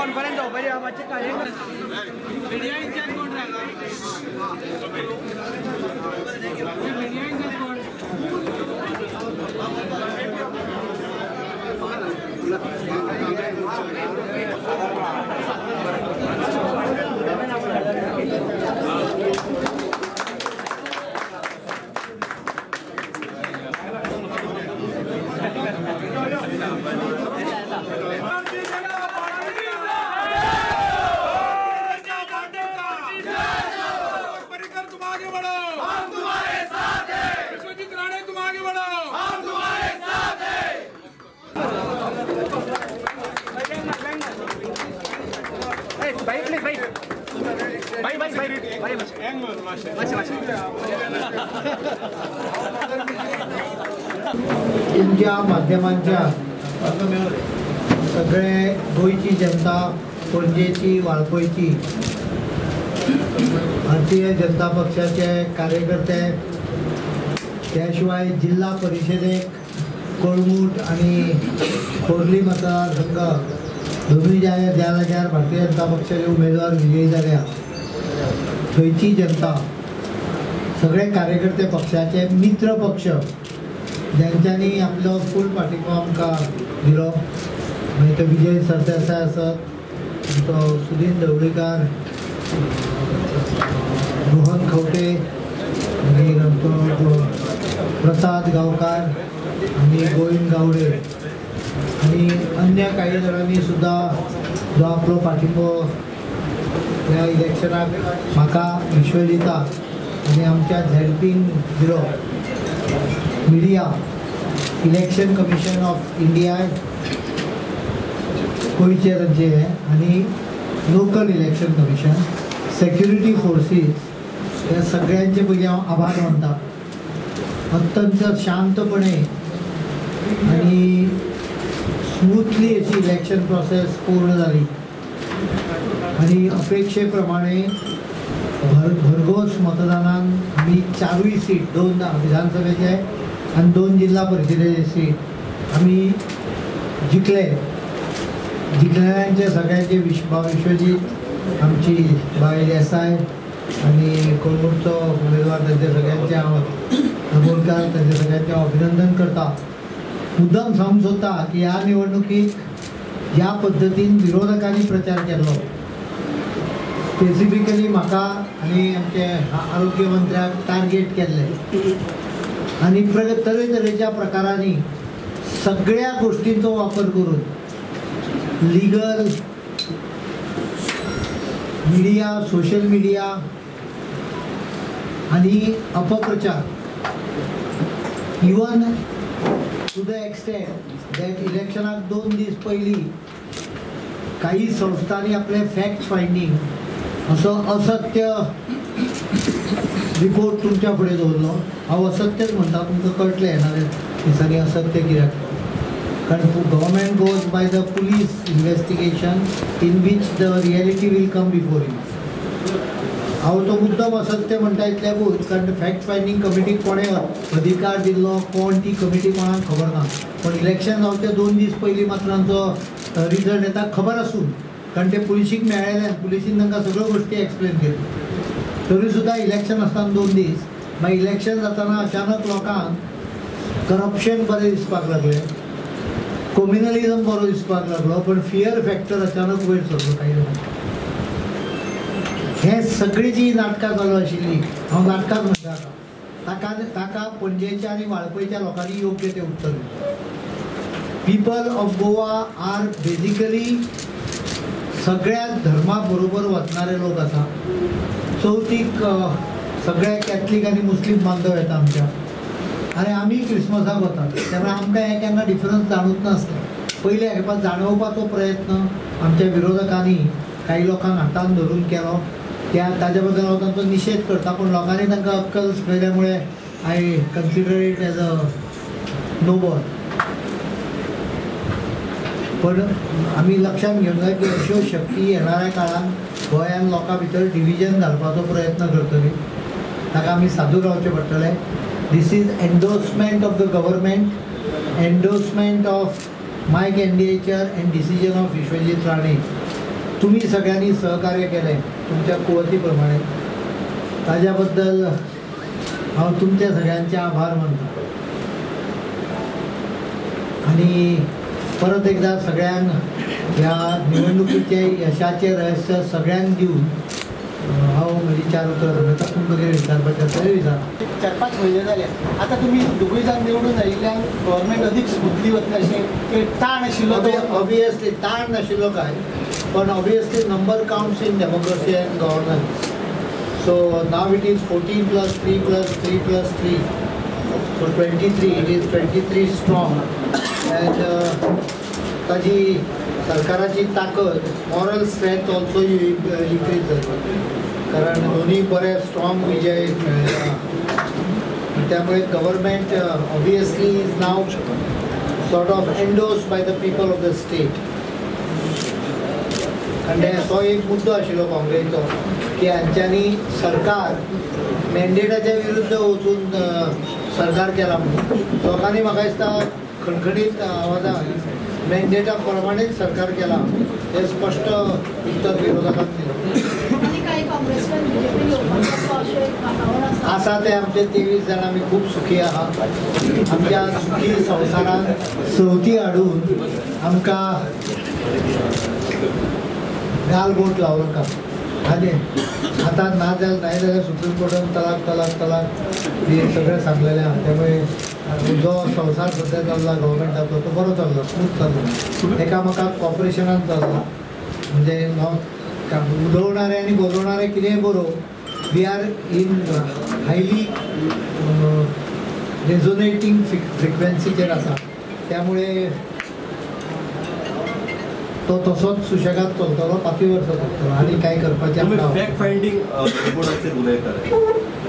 Conference जावपाची मातशें कार्य मीडिया इंचार्ज कोण राहिला? मीडिया इंचार्ज कोण? तुमच्या माध्यमांच्या सगळे गोंयची जनता, पणजेची, वाळपयची भारतीय जनता पक्षाचे कार्यकर्ते, त्याशिवाय जिल्हा परिषदेक कळमूट आणि खोर्ली मतदारसंघ दोनूय ज्या जाग्यार भारतीय जनता पक्षाचे उमेदवार विजयी जाल्या थंयची जनता, सगळे कार्यकर्ते पक्षाचे मित्र पक्ष ज्यांच्यांनी आपलो फूल पाठिंबो आमकां दिलो, मागीर तो विजय सरदेसाय आसत, तो सुदीन ढवळीकार, रोहन खवटे, मागीर आमचो प्रसाद गांवकार आनी गोविंद गावडे आनी अन्य काही जाणांनी सुद्दां जो आपलो पाठिंबो ह्या इलेक्शनाक म्हाका विश्वजिता आनी आमच्या झेडपीन दिलो. Media, election commission of India गोंयचे तांचे आनी local election commission, security forces, ह्या सगळ्यांचे पयलीं हांव आभार मानता. अत्यंत शांतपणे आनी स्मूथली अशी इलेक्शन प्रोसेस पूर्ण जाली आनी अपेक्षे प्रमाणे भरघोस मतदानान आमी चारूय सीट, 2 विधानसभेचे आनी 2 जिल्हा परिषदेचे सीट आमी जिखले. जिखलेल्यांचे सगळ्यांचे विश्वजीत, आमची बायल देसाय आनी कळमूटचो उमेदवार, तांचे सगळ्यांचे हांव दाबोलकार, तांचे सगळ्यांचे हांव अभिनंदन करता. मुद्दम सांगूंक सोदता की ह्या निवडणुकीक ज्या पद्दतीन विरोधकांनी प्रचार केल्लो, स्पेसिफिकली म्हाका आनी आमचे आरोग्य मंत्र्याक टार्गेट केल्लें आनी तरेतरेच्या प्रकारांनी सगळ्या गोष्टींचो वापर करून लिगल, मिडिया, सोशल मिडिया आनी अपप्रचार, even to the extent that इलेक्शनाक 2 दीस पयलीं काही संस्थांनी आपले फॅक्ट फायंडींग असो असत्य रिपोर्ट तुमच्या फुडें दवरलो. हांव असत्यच म्हणटा, तुमकां कळटलें येणाऱ्या दिसांनी असत्य कित्याक. कारण government goes by the police investigation in which the reality will come before you. हांव तो मुद्दम असत्य म्हणटा इतल्याकूच कारण फॅक्ट फायंडींग कमिटीक कोणें अधिकार दिल्लो, कोण ती कमिटी कोणाक खबर ना. पण इलेक्शन जावचे 2 दीस पयलीं मात्र आमचो रिजल्ट येता खबर आसून, कारण ते पुलिशीक मेळ्ळेल्यान पुलिसीन तांकां सगळ्यो गोश्टी एक्सप्लेन केल्यो. तरी सुद्दां इलेक्शन आसतना 2 दीस, मागीर इलेक्शन जातना अचानक लोकांक करप्शन बरें दिसपाक लागलें, कम्युनलिजम बरो दिसपाक लागलो, पण फियर फॅक्टर अचानक वयर सरलो काही जाणांक. हे सगळी जी नाटकां चालू आशिल्लीं, हांव नाटकांच म्हणटा, ताका ताका पणजेच्या आनी वाळपयच्या लोकांनी योग्य तें उत्तर दिलें. People of Goa are basically सगळ्या धर्मा बरोबर वचणारे लोक आसा. चवथीक सगळे कॅथलीक आनी मुस्लीम बांधव येता आमच्या आनी आमी क्रिसमसाक वतात, त्यामुळे आमकां हें केन्ना डिफरन्स जाणूच नासलें. पयले खेपा जाणोवपाचो प्रयत्न आमच्या विरोधकांनी काही लोकांक हातान धरून केलो, त्या ताजे बद्दल हांव तांचो निशेध करता. पूण लोकांनी तांकां अक्कल शिकयल्या मुळे I consider it as a no ball. पण आमी लक्षांत घेवंक जाय की अश्यो शक्ती येणाऱ्या काळान गोंयान लोकां भितर डिविजन घालपाचो प्रयत्न करतली, ताका आमी सादूर रावचें पडटलें. This is endorsement of the government, endorsement of my candidature and decision of Vishwajit Rane. तुमी सगळ्यांनी सहकार्य केलें तुमच्या कुवती प्रमाणे, ताज्या बद्दल हांव तुमच्या सगळ्यांचे आभार मानता. आनी परत एकदा सगळ्यांक ह्या निवडणुकीचे यशाचे रहस्य सगळ्यांक दिवन हांव म्हजी चार उतरां सांगता. तुमकां कितें विचारपाचें आसा जाल्यार विचारा. 4-5 म्हयने जाले आतां तुमी दोगूय जाण निवडून आयिल्ल्यान गव्हर्मेंट अदीक स्मुथली वतलें अशें ताण आशिल्लो? ऑबियसली ताण नाशिल्लो काय, पण obviously number counts in democracy and governance. So now it is 14 + 3 + 3 + 3, so 23. It is 23 strong. And ताजी सरकाराची ताकद, मॉरल स्ट्रेंथ ऑल्सो इन्क्रीज जाली, कारण दोन्ही बरे स्ट्रॉंग विजय मेळ्ळे. त्यामुळे government obviously is now sort of endorse by the people of the state. आनी तो एक मुद्दो आशिल्लो काँग्रेसीचो की हांच्यांनी सरकार मॅन्डेटाच्या विरुद्ध वचून सरकार केला म्हणून. लोकांनी म्हाका दिसता खणखणीत आवाजान मॅन्डेटा प्रमाणेच सरकार केला हे स्पश्ट उत्तर विरोधकांक दिलें. आसा ते आमचे 23 जाण आमी खूब सुखी आहा. आमच्या सुखी संवसारांत सवती हाडून आमकां गालबोट लावं नाका. आनी आतां ना जाल्यार नाही जाल्यार सुप्रीम कोर्टान तलाक तलाक तलाक हे सगळें सांगलेलें आहा. त्यामुळे जो संवसार सद्या चल्ला गव्हर्मेंटाचो तो बरो चल्ला, स्मूथ चल्ला, एकामेकाक कॉपरेशनान चल्ला. म्हणजे उलोवणारे आनी बरोवणारे कितेंय बरोवं, we are in highly resonating फ्रिक्वेन्सीचेर आसा. त्यामुळे तो तसोच सुशेगाद चलतलो, 5 वर्सां चलतलो. आनी कांय करपाचें फॅक्ट फायंडींग रिपोर्टाचेर उलयताले.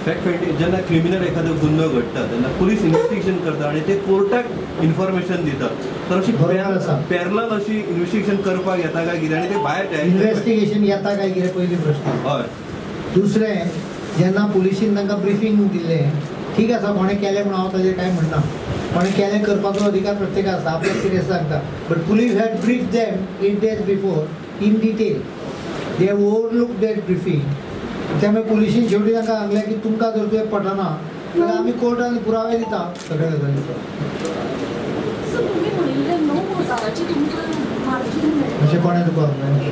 फॅक्ट फायंडींग जेन्ना क्रिमिनल एखादो गुन्हो घडटा तेन्ना पुलीस इन्व्हेस्टिगेशन करता आनी ते कोर्टाक इन्फॉर्मेशन दितात. तर अशी पॅरलल अशी इन्व्हेस्टिगेशन करपाक येता काय कितें आनी ते भायर इन्व्हेस्टिगेशन येता काय कितें पयली प्रश्न. हय. दुसरें, जेन्ना पुलिशीन तांकां ब्रिफींग दिल्लें, ठीक आसा कोणें केलें म्हणून हांव ताजेर कांय म्हणना, कोणें केलें करपाचो अधिकार प्रत्येकाक आसा, आपल्याक कितें सांगता. But police had brief them 8 days before in detail. They overlook that briefing. त्यामुळे पुलिशीन शेवटी तांकां सांगलें की तुमकां जर तुवें पटना जाल्यार आमी कोर्टान पुरावे दिता सगळ्या गजालीचो. अशें कोणें तुका सांगलें?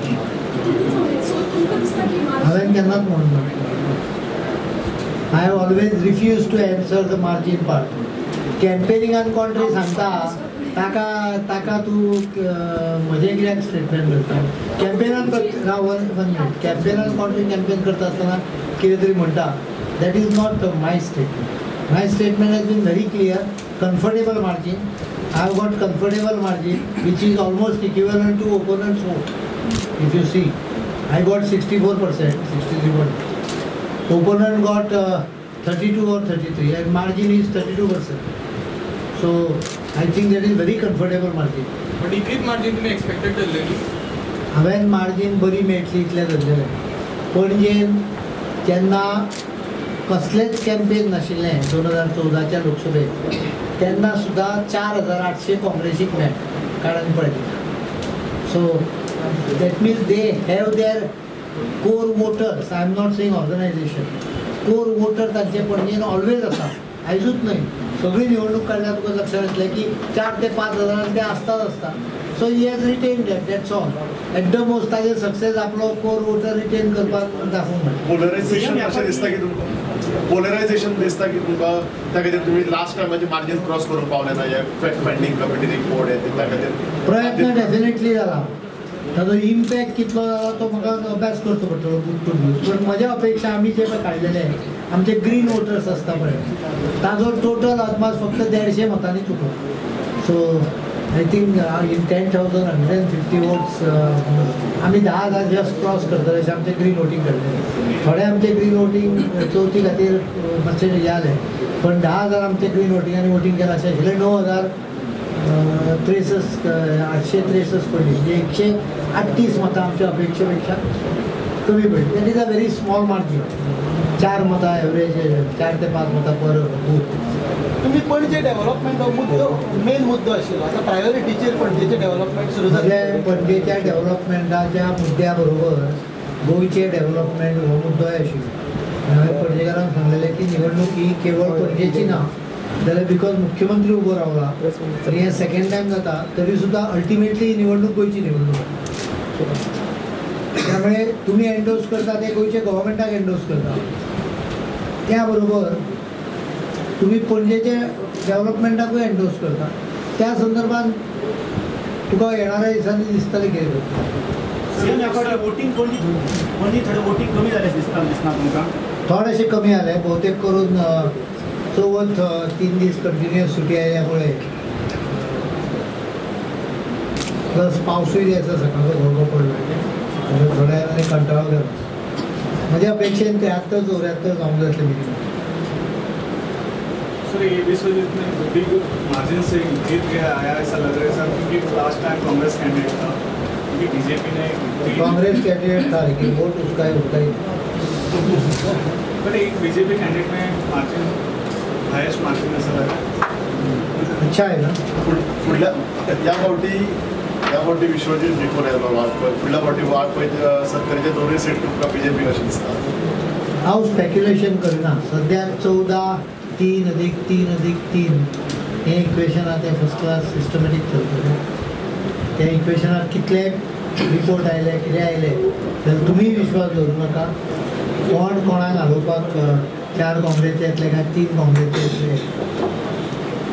हांवें केन्नाच म्हणून ना. I have always refuse to answer the margin part. कॅम्पेनिंगान कोण तरी सांगता ताका ताका तूं म्हजें कित्याक स्टेटमेंट करता? कॅम्पेनान राव वन मिनीट. कॅम्पेनान कोण तरी कॅम्पेन करता आसतना कितें तरी म्हणटा, that is not my statement. My statement has been very clear. Comfortable margin. I have got comfortable margin which is almost equivalent to opponent's vote. If you see, I got 64%, 63%. Opponent got 32 or 33 and margin is 32%. So I think that is very comfortable margin. But इतलीच margin तुम्ही expected धरलेली? हांवें margin बरी मेळटली इतलें धरलेलें. पणजेन जेन्ना कसलेंच campaign नाशिल्लें 2014च्या लोकसभेत, तेन्ना सुद्दां 4800 काँग्रेसीक मेळ्ळे काडून पळयली. So that means they have their core voters. I am not saying organisation. Core voter तांचे पणजेन ऑलवेज आसा, आयजूच न्हय. सगळी निवडणूक काडल्यार तुका लक्षात येतलें की 4 ते 5 हजारान ते आसताच आसता. So he has retain that, that's all. At the most ताजेर सक्सेस आपलो कोर वोटर रिटेन करपाक दाखोवंक मेळटा. पोलरायझेशन अशें दिसता की तुमकां? पोलरायझेशन दिसता की तुमकां त्या खातीर तुमी लास्ट टायमाची मार्जीन क्रॉस करूंक पावले ना? हे फॅक्ट फायंडींग कमिटी रिपोर्ट हे त्या खातीर प्रयत्न डेफिनेटली जाला. ताजो इम्पॅक्ट कितलो जाला तो म्हाका अभ्यास करचो पडटलो बूथ टू बूथ. पण म्हज्या अपेक्षा आमी जे पळय काडलेले आमचे ग्रीन वोटर्स आसता पळय ताजो टोटल अदमास फक्त 150 मतांनी चुकलो. So I think in 10,150 votes आमी 10,000 जस्ट क्रॉस करतले अशें आमचें ग्रीन वोटींग काडलेलें. थोडे आमचें ग्रीन वोटींग चवथी खातीर मातशें हें जालें, पण 10,000 आमचें ग्रीन वोटिंगांनी वोटींग केलां अशें आशिल्लें. 9,863 पडली, म्हणजे 138 मतां आमच्या अपेक्षे पेक्षा कमी पडली. That is a very small margin. 4 मतां एवरेज, 4 ते 5 मतां पर बूथ. तुम्ही पणजे डेव्हलपमेंट हो मुद्दो मेन मुद्दो आशिल्लो, आतां प्रायोरिटीचेर पणजेचें डेव्हलपमेंट सुरू जालें. पणजेच्या डेव्हलपमेंटाच्या मुद्द्या बरोबर गोंयचें डेव्हलपमेंट हो मुद्दोय आशिल्लो. हांवें पणजेकारांक सांगलेलें की निवडणूक ही केवळ पणजेची ना जाल्यार because मुख्यमंत्री उबो रावला आनी हें सेकंड टायम जाता तरी सुद्दां अल्टिमेटली ही निवडणूक गोंयची निवडणूक. त्यामुळे तुम्ही एन्डोर्स करता ते गोंयच्या गव्हर्मेंटाक एन्डोर्स करता, त्या बरोबर तुम्ही पणजेच्या डेव्हलपमेंटाकूय एन्डोर्स करता. त्या संदर्भात तुका येणाऱ्या दिसांनी दिसतलें कितें करता. वोटींग पणजी थोडें वोटींग कमी जालें दिसना तुमकां? थोडेशें कमी जालें, बहुतेक करून चवथ 3 दीस कंटिन्युअस सुटी आयल्यामुळे, प्लस पावसूय आसा सकाळचो घोगो पडलो थोड्या वेळान कंटाळो गेलो. म्हज्या अपेक्षेन 73 74 जावंक जाय आसलें मिनिमम. सर, ये विश्वजीत ने बिग मार्जिन से जीत गया आया ऐसा लग रहा है सर, क्योंकि लास्ट टाइम कांग्रेस कैंडिडेट था, क्योंकि बीजेपी ने कांग्रेस कैंडिडेट था लेकिन वोट उसका ही होता ही, बट एक बीजेपी कैंडिडेट में मार्जिन हाईएस्ट मार्जिन ऐसा लगा. अच्छा आहे ना. फुडल्या ह्या फावटी विश्वजीत जिखून आयलो वाळपय, फुडल्या फावटी वाळपय सत्तरीचे 2 सीट तुमकां बीजेपी अशें दिसता? हांव स्पेक्युलेशन करिना. सद्याक 14 3 + 3 + 3 हें इक्वेशन आहा तें फर्स्ट क्लास सिस्टमॅटीक चलतलें. त्या इक्वेशनाक कितले रिपोर्ट आयले कितें आयले जाल्यार तुमी विश्वास दवरूं नाका. कोण कोणाक हालोवपाक 4 काँग्रेसचे येतले काय 3 काँग्रेसचे येतले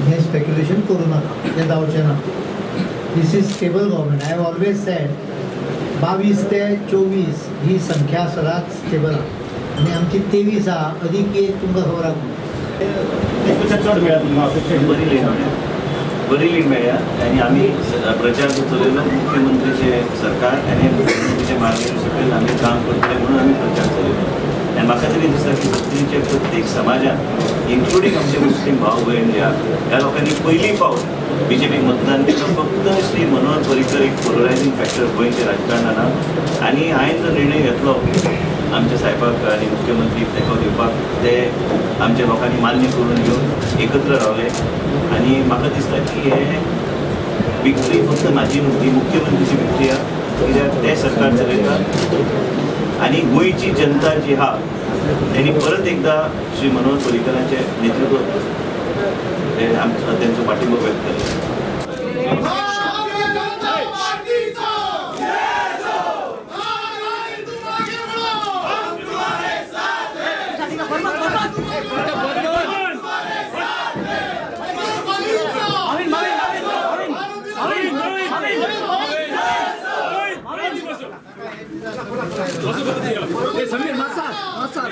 हें स्पेक्युलेशन करूं नाका, तें जावचें ना. This is stable government. I have always said 22 ते 24 ही संख्या सदांच स्टेबल आहा आनी आमची 23 आहा, अदीक एक तुमकां खबर आहा. चड मेळ्ळा तुमकां बरी लीड मेळ्ळ्या आनी आमी प्रचार जो चलयलो मुख्यमंत्रीचे सरकार आनी मुख्यमंत्रीचे मार्गदर्शन सकयल आमी काम करतले म्हणून आमी प्रचार चलयलो. आनी म्हाका तरी दिसता की सत्तरीच्या प्रत्येक समाजान इन्क्लुडींग आमचे मुस्लीम भाव भयण जे आहा ह्या लोकांनी पयली फावट बीजेपीक मतदान केलं. फक्त श्री मनोहर पर्रीकर एक पोलरायझींग फॅक्टर गोंयच्या राजकारणान आनी हांवें जो निर्णय घेतलो आमच्या साहेबाक आनी मुख्यमंत्री तेंको दिवपाक ते आमच्या लोकांनी मान्य करून घेवन एकत्र रावले आनी म्हाका दिसता की हे विक्ट्री फक्त म्हाजी न्हू, ही मुख्यमंत्रीची विक्ट्री आहा, कित्याक ते सरकार चलयता आनी गोंयची जनता जी आहा तेणी परत एकदा श्री मनोहर पर्रीकरांचें नेतृत्व आमचो तेंचो पाठिंबो व्यक्त केलो. समीर मासा मासा।